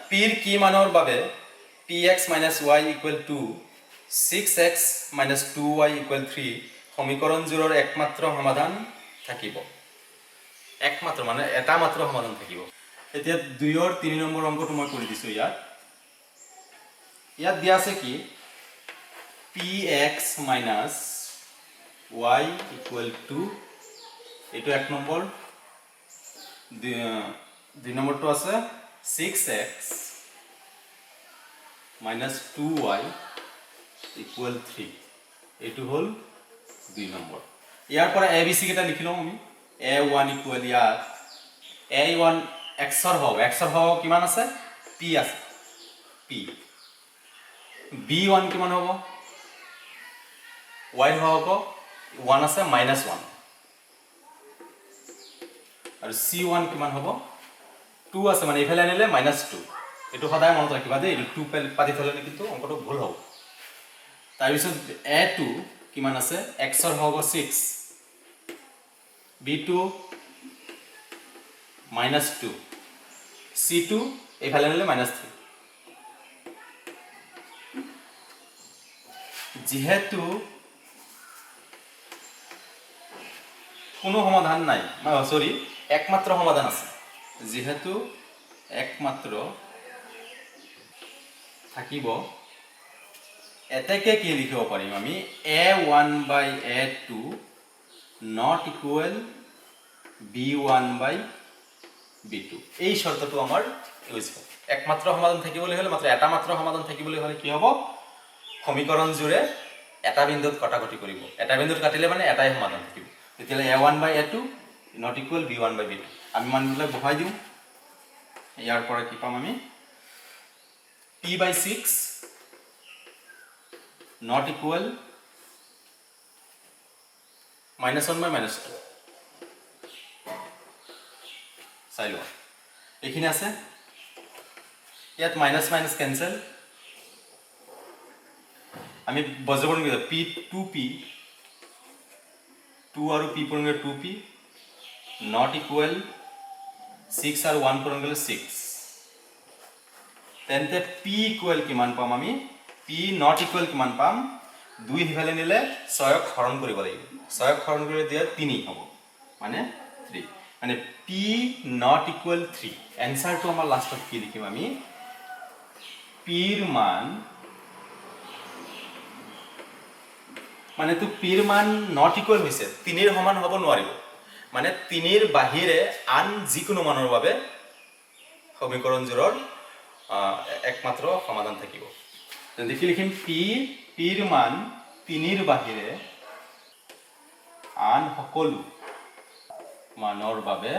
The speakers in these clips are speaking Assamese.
পিৰ কি মানৰ বাবে p x minus y equal to six x minus two y equal three সমীকৰণযোৰৰ একমাত্ৰ সমাধান থাকিব? একমাত্ৰ মানে এটা মাত্ৰ সমাধান থাকিব। এতিয়া 2ৰ 3 নম্বৰ অংকটো মই কৰি দিছোঁ ইয়াত। ইয়াত দিয়া আছে কি? P x minus y equal to, এইটো 1 নম্বৰ। 2 নম্বৰটো আছে six x minus two y equal three। এইটো হ'ল 2 নম্বৰ। ইয়াৰ পৰা এ বি চি কেইটা লিখি লওঁ আমি। এ ওৱান ইকুৱেল, ইয়াত এ ওৱান এক্সৰ সহগ, এক্সৰ সহগ কিমান আছে? পি আছে, পি। বি ওৱান কিমান হ'ব? ৱাইৰ সহগ ওৱান আছে, মাইনাছ ওৱান। আৰু চি ওৱান কিমান হ'ব? টু আছে, মানে এইফালে আনিলে মাইনাছ টু। এইটো সদায় মনত ৰাখিবা দেই, এইটো টু পাতি থ'লে কিন্তু অংকটো ভুল হ'ব। তাৰপিছত এ টু কিমান আছে? এক্সৰ সহগ six, b two minus two, c two এইফালে আনিলে মাইনাছ থ্ৰী। যিহেতু কোনো সমাধান নাই, চৰি, একমাত্ৰ সমাধান আছে, যিহেতু একমাত্ৰ থাকিব, এতেকে কি লিখিব পাৰিম আমি? A one by a two not equal b one by b two। এই চৰ্তটো আমাৰ ইউজ হয়। একমাত্ৰ সমাধান থাকিবলৈ হ'লে, মাত্ৰ এটা মাত্ৰ সমাধান থাকিবলৈ হ'লে কি হ'ব? সমীকৰণ জোৰে এটা বিন্দুত কটাকটি কৰিব। এটা বিন্দুত কাটিলে মানে এটাই সমাধান থাকিব। তেতিয়াহ'লে a one by a two not equal b one by b two। আমি মানবিলাক বহাই দিওঁ। ইয়াৰ পৰা কি পাম আমি? P by six not equal minus one by minus two। চাই লোৱা, এইখিনি আছে। ইয়াত মাইনাছ মাইনাছ কেঞ্চেল। আমি বজ্ৰপূৰণ কৰি পি টু, পি টু আৰু পি পূৰণ কৰিলে two p not equal six আৰু ওৱান পূৰণ কৰিলে ছিক্স। তেন্তে পি ইকুৱেল কিমান পাম আমি? পি not equal কিমান পাম? দুই সিফালে নিলে ছয়ক হৰণ কৰিব লাগিব। ছয়ক হৰণ কৰি দিয়ে তিনি হ'ব, মানে থ্ৰী, মানে পি not equal three. এনচাৰটো আমাৰ লাষ্টত কি লিখিম আমি? পিৰ মান, মানে তো পিৰ মান not equal হৈছে, তিনিৰ সমান হ'ব নোৱাৰিব। মানে তিনিৰ বাহিৰে আন যিকোনো মানৰ বাবে সমীকৰণযোৰৰ একমাত্ৰ সমাধান থাকিব। তেন্তে কি লিখিম? পিৰ মান তিনিৰ বাহিৰে আন সকলো মানৰ বাবে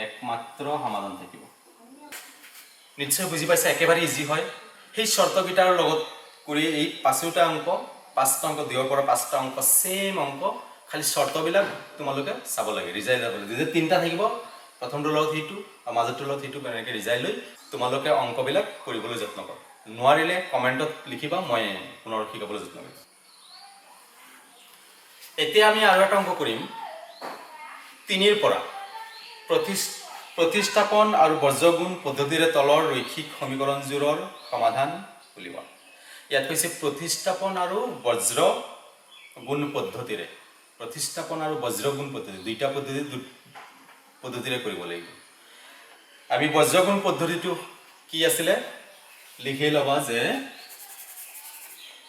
একমাত্ৰ সমাধান থাকিব। নিশ্চয় বুজি পাইছে, একেবাৰে ইজি হয়। সেই চৰ্তকেইটাৰ লগত কৰি এই পাঁচোটা অংক, পাঁচটা অংক, 2ৰ পৰা পাঁচটা অংক, ছেম অংক, খালি চৰ্তবিলাক তোমালোকে চাব লাগে, ৰিজাই যাব লাগে। যেতিয়া তিনিটা থাকিব, প্ৰথমটোৰ লগত সেইটো আৰু মাজৰটোৰ লগত সেইটো, এনেকৈ ৰিজাই লৈ তোমালোকে অংকবিলাক কৰিবলৈ যত্ন কৰা। নোৱাৰিলে কমেণ্টত লিখিবা, মই পুনৰ শিকাবলৈ যত্ন কৰিম। এতিয়া আমি আৰু এটা অংক কৰিম 3ৰ পৰা। প্ৰতিস্থাপন আৰু বজ্ৰগুণ পদ্ধতিৰে তলৰ ৰৈখিক সমীকৰণযোৰৰ সমাধান উলিওৱা। ইয়াত কৈছে প্ৰতিস্থাপন আৰু বজ্ৰ গুণ পদ্ধতিৰে। প্ৰতিস্থাপন আৰু বজ্ৰগুণ পদ্ধতি, দুইটা পদ্ধতি পদ্ধতিৰে কৰিব লাগিব আমি। বজ্ৰগুণ পদ্ধতিটো কি আছিলে লিখি ল'বা যে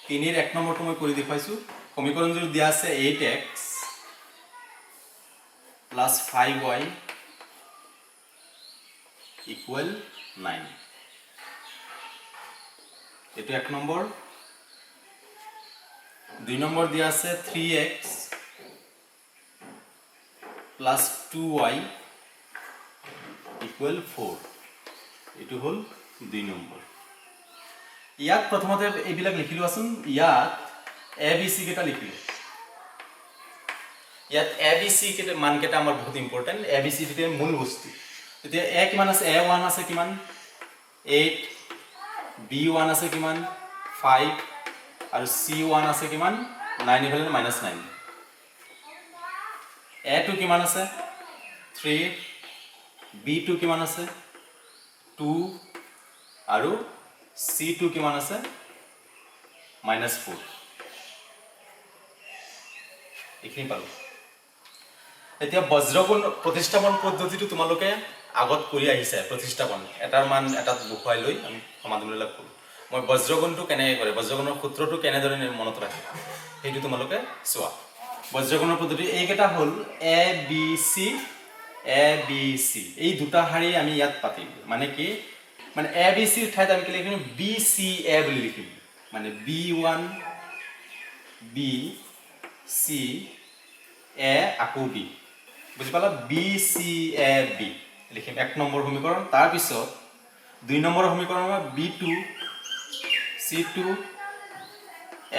3ৰ 1 নম্বৰটো মই কৰি দেখুৱাইছোঁ। সমীকৰণযোৰ দিয়া আছে eight x plus five y equal nine। এইটো 1 নম্বৰ। 2 নম্বৰ দিয়া আছে three x plus two y equal four। এইটো হ'ল 2 নম্বৰ। ইয়াত প্ৰথমতে এইবিলাক লিখি লোৱাচোন। ইয়াত এ বি চি কেইটা লিখিলোঁ। ইয়াত এ বি চি কেইটা, মানকেইটা আমাৰ বহুত ইম্পৰ্টেণ্ট। এ বি চি তেতিয়া মূল বস্তু। তেতিয়া এ কিমান আছে? এ ওৱান আছে কিমান? এইট। বি ওৱান আছে কিমান? ফাইভ। আৰু চি ওৱান আছে কিমান? নাইন, ইফালে মাইনাছ নাইন। এ টু কিমান আছে? থ্ৰী। বি টু কিমান আছে? টু আৰু চি টু কিমান আছে? Minus four. এইখিনি পালোঁ। এতিয়া বজ্ৰগুণ প্ৰতিস্থাপন পদ্ধতিটো তোমালোকে আগত কৰি আহিছা। প্ৰতিস্থাপন, এটাৰ মান এটাত বহুৱাই লৈ আমি সমাধানবিলাক কৰোঁ। মই বজ্ৰগুণটো কেনেকৈ কৰে, বজ্ৰগুণৰ সূত্ৰটো কেনেদৰে মনত ৰাখে, সেইটো তোমালোকে চোৱা। বজ্ৰগুণৰ পদ্ধতি এইকেইটা হ'ল A B C, A B C. এই দুটা শাৰী আমি ইয়াত পাতিম। মানে কি? মানে এ বি চিৰ ঠাইত আমি কি লিখিম? বি চি এ বুলি লিখিম। মানে বি ওৱান, বি, চি, এ আকৌ বি। বুজি পালা? বি চি এ বি লিখিম এক নম্বৰ সমীকৰণ। তাৰপিছত দুই নম্বৰ সমীকৰণ বি টু, চি টু,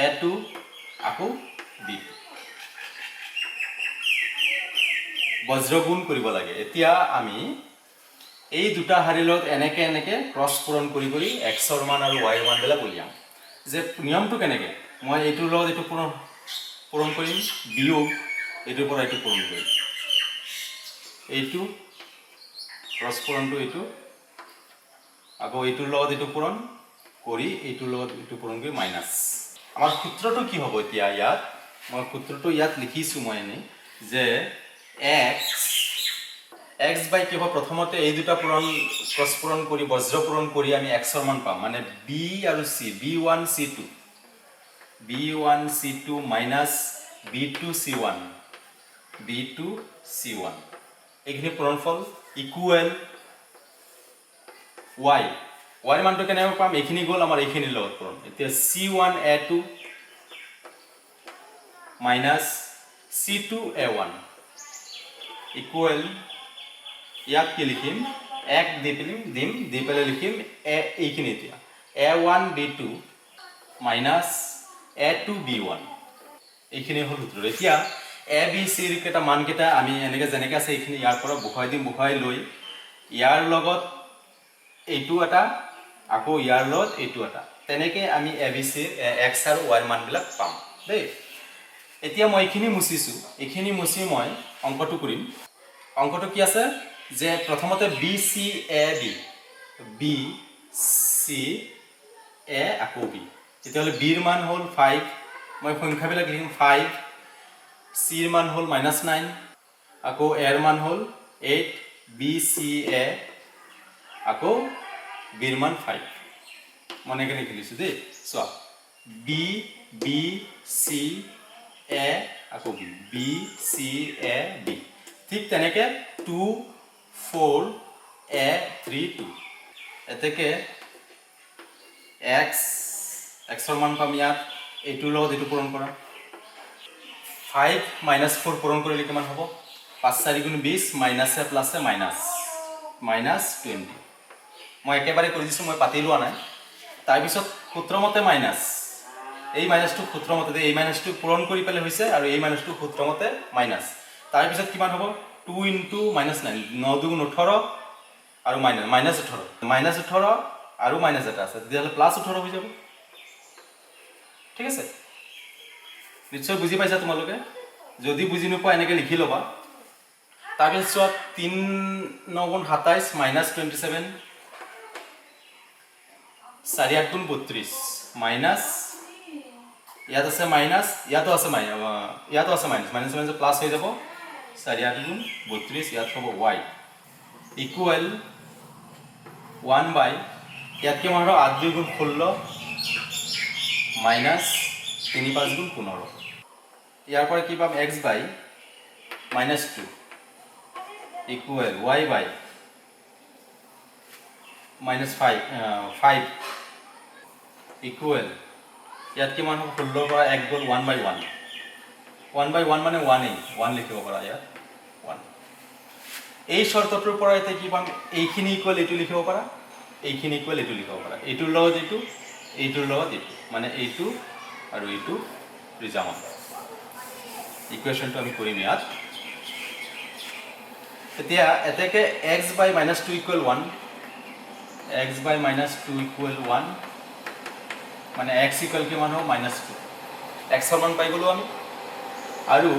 এ টু আকৌ বি টু। বজ্ৰগুণ কৰিব লাগে। এতিয়া আমি এই দুটা শাৰীৰ লগত এনেকে এনেকে ক্ৰছ পূৰণ কৰি কৰি এক্সৰ মান আৰু ৱাইৰ মানবিলাক উলিয়াম। যে নিয়মটো কেনেকে, মই এইটোৰ লগত এইটো পূৰণ পূৰণ কৰিম, বিয়োগ এইটোৰ পৰা এইটো পূৰণ কৰিম। এইটো ক্ৰছ পূৰণটো এইটো, আকৌ এইটোৰ লগত এইটো পূৰণ কৰি, এইটোৰ লগত এইটো পূৰণ কৰি মাইনাছ। আমাৰ সূত্ৰটো কি হ'ব এতিয়া ইয়াত? মই সূত্ৰটো ইয়াত লিখিছোঁ মই এনেই যে এক্স এক্স বাই কি হ'ব? প্ৰথমতে এই দুটা পূৰণ, ক্ৰছ পূৰণ কৰি, বজ্ৰ পূৰণ কৰি আমি এক্সৰ মান পাম। মানে বি আৰু C, B one C two, B one C two minus B two C one, B two C one, এইখিনি পূৰণফল ইকুৱেল ৱাই। ৱাইৰ মানটো কেনেকৈ পাম? এইখিনি গ'ল আমাৰ এইখিনিৰ লগত পূৰণ। এতিয়া চি ওৱান এ টু মাইনাছ চি টু এ ওৱান ইকুৱেল। ইয়াত কি লিখিম? এক দি পেলাই দিম, দি পেলাই লিখিম এ এইখিনি। এতিয়া এ ওৱান বি টু মাইনাছ এ টু বি ওৱান। এইখিনি হ'ল সূত্ৰ। এতিয়া এ বি চিৰ কেইটা মানকেইটা আমি এনেকৈ যেনেকৈ আছে এইখিনি ইয়াৰ পৰা বহুৱাই দিম। বহুৱাই লৈ ইয়াৰ লগত এইটো এটা, আকৌ ইয়াৰ লগত এইটো এটা, তেনেকৈ আমি এ বি চিৰ এক্স আৰু ৱাইৰ মানবিলাক পাম দেই। এতিয়া মই এইখিনি মুচিছোঁ। এইখিনি মুচি মই অংকটো কৰিম। অংকটো কি আছে যে প্ৰথমতে B C A B, B C এ আকৌ বি। তেতিয়াহ'লে বিৰ মান হ'ল ফাইভ। মই সংখ্যাবিলাক লিখিম। ফাইভ, চিৰ মান হ'ল মাইনাছ নাইন, আকৌ এৰ মান হ'ল এইট। বি চি এ আকৌ বিৰ মান ফাইভ। মই এনেকৈ লিখি লৈছোঁ দেই, চোৱা। বি, বি চি এ আকৌ B, B C A B. ঠিক তেনেকৈ টু, ফ'ৰ, এ থ্ৰী, টু। এতেকে এক্স, এক্সৰ মান পাম ইয়াত এইটোৰ লগত এইটো পূৰণ কৰা। ফাইভ মাইনাছ ফ'ৰ পূৰণ কৰিলে কিমান হ'ব? পাঁচ চাৰি গুণ 20, মাইনাছে প্লাছে মাইনাছ, মাইনাছ 20। মই একেবাৰে কৰি দিছোঁ, মই পাতি লোৱা নাই। তাৰপিছত সূত্ৰমতে মাইনাছ, এই মাইনাছটো সূত্ৰমতে দেই, এই মাইনাছটো পূৰণ কৰি পেলাই হৈছে আৰু এই মাইনাছটো সূত্ৰমতে মাইনাছ। তাৰপিছত কিমান হ'ব? টু ইনটু মাইনাছ নাইন, ন দুগুণ 18 আৰু মাইনাছ, মাইনাছ 18, মাইনাছ 18 আৰু মাইনাছ এটা আছে, তেতিয়াহ'লে প্লাছ 18 হৈ যাব। ঠিক আছে, নিশ্চয় বুজি পাইছা তোমালোকে। যদি বুজি নোপোৱা, এনেকৈ লিখি ল'বা। তাৰপিছত চোৱা, তিনি ন গুণ 27, মাইনাছ 27। চাৰি আঠ গুণ 32, মাইনাছ। ইয়াত আছে মাইনাছ, ইয়াতো আছে মাইনাছ, ইয়াতো আছে মাইনাছ, মাইনাছ মাইনাছ প্লাছ হৈ যাব। চাৰি আঠ গুণ 32। ইয়াত হ'ব ৱাই ইকুৱেল ওৱান বাই, ইয়াত কিমান হ'ব? আঠ দুই গুণ 16, মাইনাছ তিনি পাঁচ গুণ 15। ইয়াৰ পৰা কি পাম? X by minus two equal Y by minus five, five equal. ইয়াত কিমান হ'ব? 16ৰ পৰা এক গ'ল, one by one. One by one মানে ওৱানেই, ওৱান লিখিব পাৰা ইয়াত ওৱান। এই চৰ্তটোৰ পৰা এতিয়া কি পাম? এইখিনি ইকুৱেল এইটো লিখিব পাৰা, এইখিনি ইকুৱেল এইটো লিখিব পাৰা। এইটোৰ লগত এইটো, এইটোৰ লগত এইটো, মানে এইটো আৰু এইটো ৰিজামত ইকুৱেশ্যনটো আমি কৰিম ইয়াত। এতিয়া এতেকে x by minus two equal one, x by minus two equal one, মানে এক্স ইকুৱেল কিমান হ'ব? Minus two. এক্সৰ মান পাই গ'লোঁ আমি। আৰু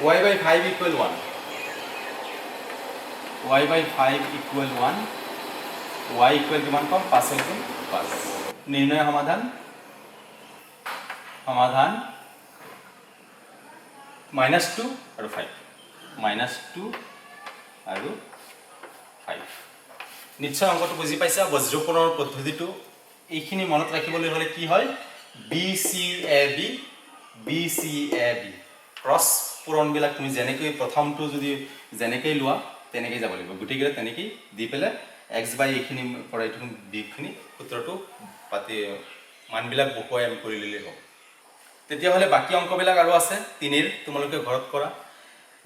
Y by five equal one, Y by five equal one. Y equal কিমান পাম? পাঁচ গুণ পাঁচ। নিৰ্ণয় সমাধান। সমাধান মাইনাছ টু আৰু ফাইভ, মাইনাছ টু আৰু ফাইভ। নিশ্চয় অংকটো বুজি পাইছা। বজ্ৰপূৰণৰ পদ্ধতিটো এইখিনি মনত ৰাখিবলৈ হ'লে কি হয়? B C A B, B C A B, cross পূৰণবিলাক তুমি যেনেকৈ প্ৰথমটো যদি যেনেকৈ লোৱা, তেনেকেই যাব লাগিব। গোটেইকেইটা তেনেকেই দি পেলাই এক্স বাই এইখিনি পৰা এইটো বিখিনি সূত্ৰটো পাতি মানবিলাক বহুৱাই আমি কৰি ল'লেই হ'ব। তেতিয়াহ'লে বাকী অংকবিলাক আৰু আছে তিনিৰ, তোমালোকে ঘৰত কৰা।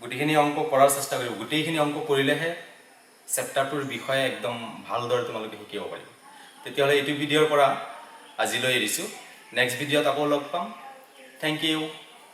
গোটেইখিনি অংক কৰাৰ চেষ্টা কৰিব। গোটেইখিনি অংক কৰিলেহে চেপ্টাৰটোৰ বিষয়ে একদম ভালদৰে তোমালোকে শিকিব পাৰিবা। তেতিয়াহ'লে এইটো ভিডিঅ'ৰ পৰা আজিলৈ এৰিছোঁ। নেক্সট ভিডিঅ'ত আকৌ লগ পাম। Thank you.